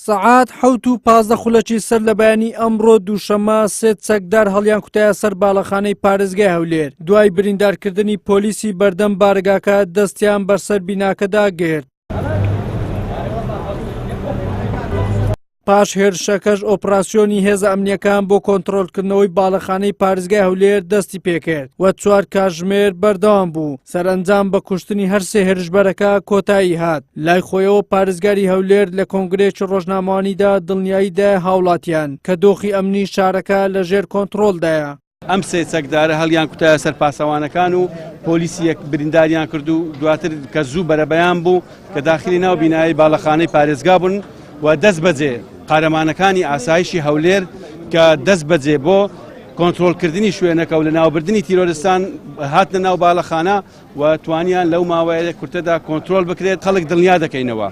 سەعات حەوت و 15 خولەکی سەر لە بەیانی ئەمڕۆ دووشەممە سێ چەکدار هەڵیانکوتایە سەر باڵەخانەی پارێزگای هەولێر دوای بریندارکردنی پۆلیسی بەردەم بارەگاکە دەستیان بەسەر بیناکەدا گرت. پاش هێرشەکەش ئۆپراسیۆنی هێزە ئەمنیەکان بۆ کۆنترۆلکردنەوەی باڵەخانەی پارێزگای هەولێر دەستی پێکرد و چوار کاژمێر بەردەوام بوو سەرەنجام بە کوشتنی هەرسێ هێرشبەرەکە کۆتایی هات لای خۆیەوە پارێزگاری هەولێر لە کۆنگرەیەکی ڕۆژنامەوانیدا دڵنیایی دایە هاوڵاتیان کە دۆخی ئەمنی شارەکە لە ژێر کۆنتڕۆڵدایە. ئەم سێ چەکدارە هەڵیان کوتایە سەر پاسەوانەکان و پۆلیسی یەک برینداریان کرد و دواتر کە زوو بەرەبەیان بوو کە داخلی ناو بینایی باڵەخانەی پارێزگا بوون و دەست بەجێ قارەمانەکانی ئاسایشی هەولێر کە دەست بەجێ بۆ کۆنترۆڵکردنی شوێنەکە و لەناوبردنی تیرۆرستان هاتنە ناو باڵەخانە و توانیان لەو ماوەیە کورتەدا کۆنترۆل بکرێت خەڵک دڵنیا دەکەینەوە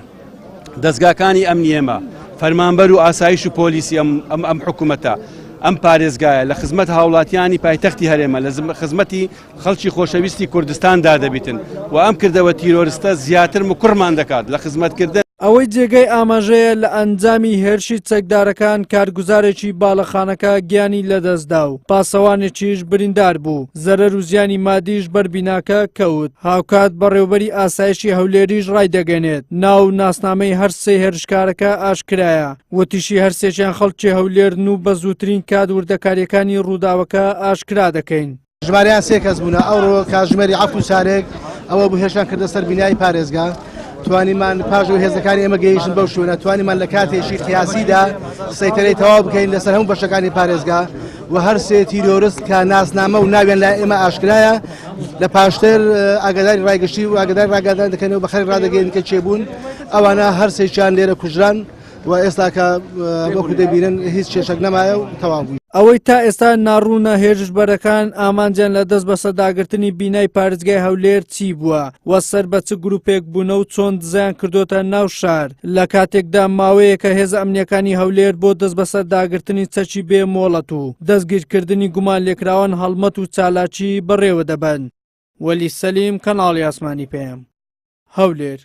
دەزگاکانی ئەمنی ئێمە فەرمانبەر و ئاسایش و پۆلیسی ئەم ئەم ئەم حکوومەتە ئەم پارێزگایە لە خزمەت هاوڵاتیانی پایتەختی هەرێمە لە خزمەتی خەڵکی خۆشەویستی کوردستاندا دەبیتن و ئەم کردەوە تیرۆرستە زیاتر مکوڕمان دەکات لە خزمەتکردن. ئەوەی جێگەی ئاماژەیە لە ئەنجامی هێرشی چەکدارەکان کارگوزارێکی باڵەخانەکە گیانی لەدەستدا و پاسەوانێکیش بریندار بوو، زەرەر و زیانی مادیش بەر بیناکە کەوت، هاوکات بەڕێوبەری ئاسایشی هەولێریش ڕایدەگەنێت، ناو و ناسنامەی هەر سێ هێرشکارەکە ئاشکرایە، وتیشی هەرسێکیان خەڵکی هەولێرن و بە زووترین کات وردەکارییەکانی ڕووداوەکە ئاشکرا دەکەین. ژمارەیان سێ کەس بوونە، ئەوڕۆ کاتژمێری عەفو چارێک ئەوە بوو هێرشیان کردە سەر بینای پارێزگا، توانیمان پاش ئەوەی هێزەکانی ئێمە گەیشتن بەو شوێنە توانیمان لە کاتێکی قیاسیدا سەیتەرەی تەواو بکەین لەسەر هەموو بەشەکانی پارێزگا و هەر سێ تیرۆرست کە ناسنامە و ناویان لای ئێمە ئاشکرایە لە پاشتر ئاگاداری ڕایگشتی و ئاگاداری ڕاگەدان دەکەن و بە خەڵک ڕادەگەیەنن کە کێ بوون ئەوانە هەر سێکیان لێرە کوژران. و ئێستاکە وەکو دەبینن هیچ کێشەک نەمایە و تەواو بووی. ئەوەی تا ئێستا ناڕوونە هێرشبەرەکان ئامانجیان لە دەست بەسەرداگرتنی بینای پارێزگای هەولێر چی بووە و سەر بە چ گروپێک بوونە و چۆن دزەیان کردۆتە ناو شار لە کاتێکدا ماوەیەکە هێزە ئەمنیەکانی هەولێر بۆ دەست بەسەرداگرتنی چەکی بێ مۆڵەت و دەستگیرکردنی گومانلێکراوان هەڵمەت و چالاکی بەڕێوە دەبەن. وەلی سەلیم، کەناڵی ئاسمانی پەیام، هەولێر.